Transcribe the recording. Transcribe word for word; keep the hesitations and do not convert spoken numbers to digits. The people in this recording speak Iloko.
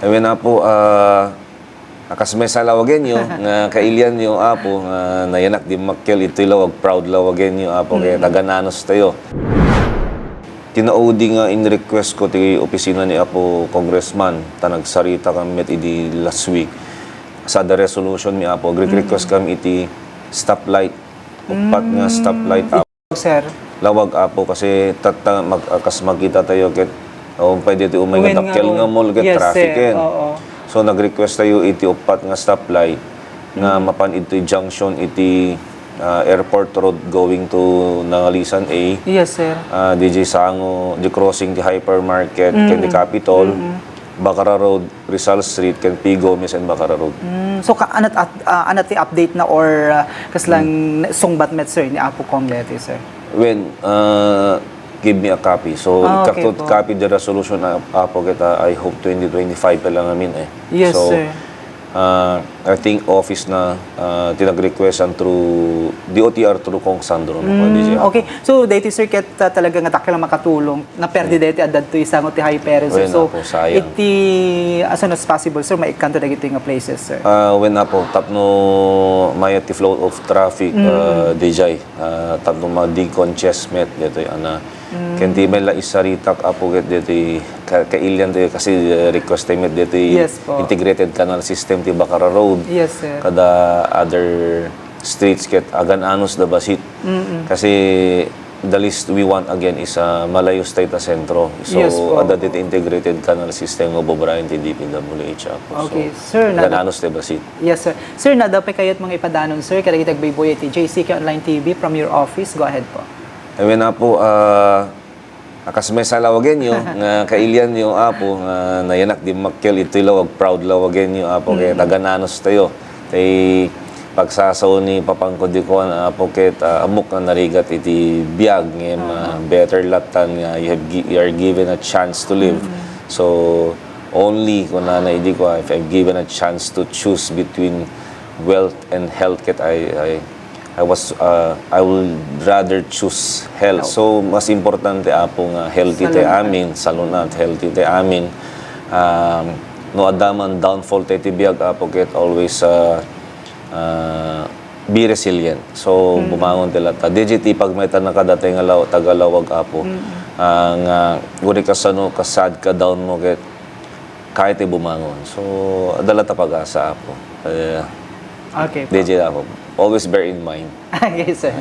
Amen, Apo, ah, akas may salawagenyo nga kailianyo, Apo, nga nayanak dimmakkel itoy lawag, proud lawagenyo, Apo, kay taga-Nanos tayo. Tinaudi nga in-request ko ti opisina ni Apo Congressman, ta nagsarita kami met idi last week. Sa the resolution mi, Apo, nag-request kami iti stoplight, uppat nga stoplight, Apo. Sir. Lawag, Apo, kasi tatta mag-, akas makita tayo ket, oh, pwede ti umay nga dakkel nga mall ket traffic ken. Oo. So, nag-request tayo iti uppat nga stoplight nga mapan iti junction iti, ah, Airport Road going to Nangalisan A. Yes, sir. Ah, D J Sango, di crossing ti hypermarket ken ti Capitol, Bacara Road, Rizal Street, ken P. Gomez and Bacara Road. Mm, so, ka-, anat-, at-, ah, anat ti update na or, ah, kaslang sungbat met, sir, ni Apo Cong deti, sir? When, ah, give me a copy. So, ah, okay, kakto copy the resolution, ah, Apo, ket, ah, I hope twenty twenty-five pa lang amin eh. Yes, so, sir. Ah, I think office na, ah, ti nag-request through D O T R through Cong Sandro, no, D J Apo. Okay. So, deti, sir, ket, ah, talaga nga dakkel a makatulong. Naperde deti adda ditoy sango ti high parents, sir. Wen, so, Apo, sayang. Iti, as soon as possible, sir, maikkanto dagitoy nga places, sir. Ah, wen, Apo, tapno mayat ti flow of traffic, ah, D J, ah, tapno ma-decongest met detoy, ana. Ken ti met la isaritak, Apo, ket detoy ka-, kailian ti, kasi, eh, request ti met detoy integrated canal system ti Bacara Road. Yes, sir. Kada other streets ket agan-anos da basit. Kasi the least we want again is, ah, malayos tayo ta sentro. So, adda ti integrated canal system nga bubrayen ti D P W H, Apo. So, okay, sir, agan-anos ti basit. Yes, sir. Sir, no adda pay kayat mga ipadanon, sir, kadagiti agbuybuya iti J C K Online T V from your office. Go ahead po. Amen, Apo. Ah, akas may salawagenyo nga kailianyo, Apo, nga nayanak dimmakkel itoy lawag, proud lawagenyo, Apo, kay taga-Nanos tayo. Tay pagsasao ni papangko di kuan, Apo, ket, ah, ammok nga narigat iti biag, ngem, ah, better latta nga you have gi-, you are given a chance to live. So, only, kunana idi kuan, if I'm given a chance to choose between wealth and health, ket I, I I was, uh, I would rather choose health. So, mas importante, Apo, nga healthy ti amin, salunat, healthy ti amin. Um, no adda man downfall ti, ti biag, Apo, ket always, uh, uh, be resilient. So, bumangon ti latta. Di ti pagmayat a kadaton nga law-, tagalawag, Apo. Ah, nga, uri kasano, ka-sad ka, down mo, ket kaya ti bumangon. So, adda latta pag-asa, Apo. Eh, okay, D J, Apo. Always bear in mind. Okay, sir.